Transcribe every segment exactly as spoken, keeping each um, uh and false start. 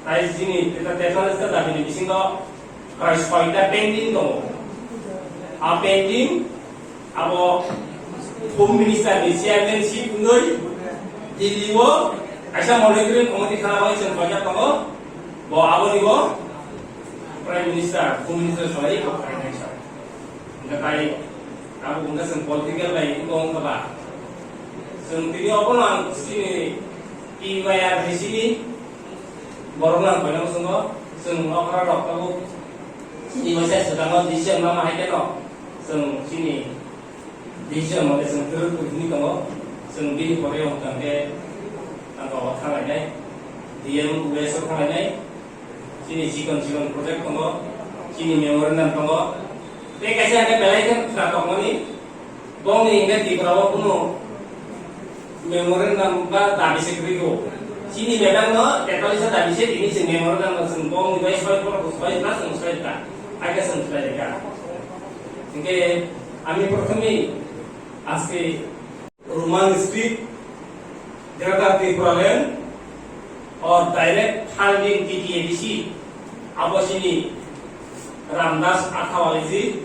Tai chini teta tetalista dabi ni bisingo prai soita pending tongo. A pending abo Home Minister ni chairmanship wngwi Delhi o kaisa monitoring committee khana bai chwng paijak tongo. Bo aboni bo Prime Minister, Home Minister salai bo khainai sa. Hingke tai abo hingke chwng political bai wngkha ba. Chwng tini obono ang chini T Y R ni sini borok no ang koinai muchungo chwng okra rok tabuk chini masa swkango decision ma ma hai khe no chwng chini decision mate chwng kwrwk kwrwk hwnwi tongo. Chwng bini pore wngkha hwnkhe ang kok thanglainai D M West o thanglainai. Chini chikon chikon project tongo, chini memorandum tongo. Tei kaisa hwnkhe belai khe khwna tongmani, bongni hwnkhe Tripura o kunu memorandum ba dabi se kwrwi go. Chini bebak no tetalisa dabi se tini chwng memorandum no chwng bongni bai soi poro soi na chwng soi ta. Hakhe chwng khlai rwkha. Hwnkhe ami prothomni aske Roman script, Greater Tipraland, or direct funding T T A D C, abo chini Ramdas Athawale ji,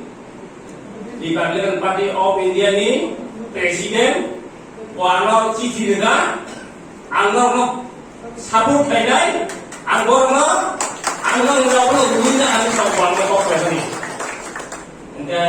Republican Party of India ni President, bo ano chithi rwkha, ang norokno support khlainai, ang borokno, ang norokno rwui na ang kok khlaimani. Hingke,